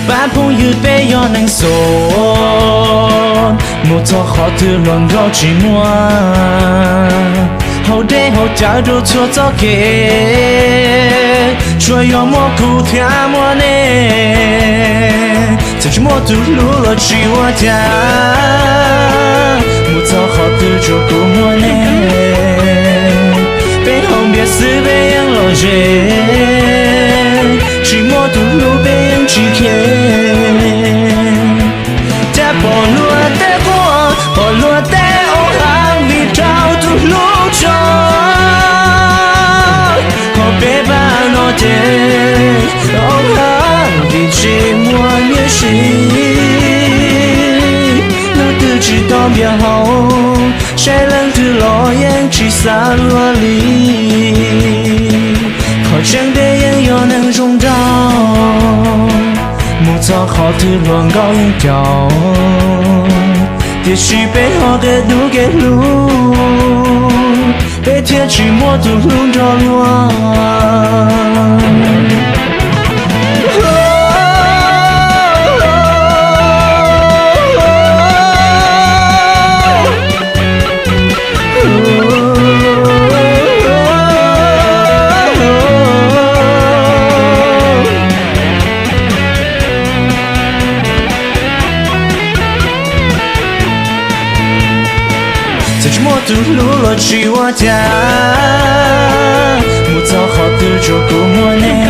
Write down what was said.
Pab phooj ywg peb yog neeg xo, mus txog qhov twg hluas nkauj tsis muaj, haus dej haus cawv rau txhua txoj kev, tsuas yog muaj kuv thiab muaj nej, txawm tsis muaj tus hlub los tsis ua cas, mus txog qhov twg tsuas kuv muaj nej, peb haus npias xwb peb yeej lom zem, tsis muaj tus hlub peb yeej tsis kheev. Cas pom luag tej quaj, pom luag tej ua heev vim raug tus hlub tso, ho peb pab no ces ua heev vim tsis muaj nyiaj siv, hnub twg tsis tau npias haus, saib leej twg los yeej tsis xav luag li. Qhov tseeb peb yeej yog neeg zoo nraug, mus txog qhov twg hluas nkauj yeej caum, tiam sis peb ho kev dub kev hlub, peb thiaj tsis muaj tus hlub nrog luag. Txawm tsis muaj tus hlub los tsis ua cas, mus txog qhov twg tsuas kuv muaj nej,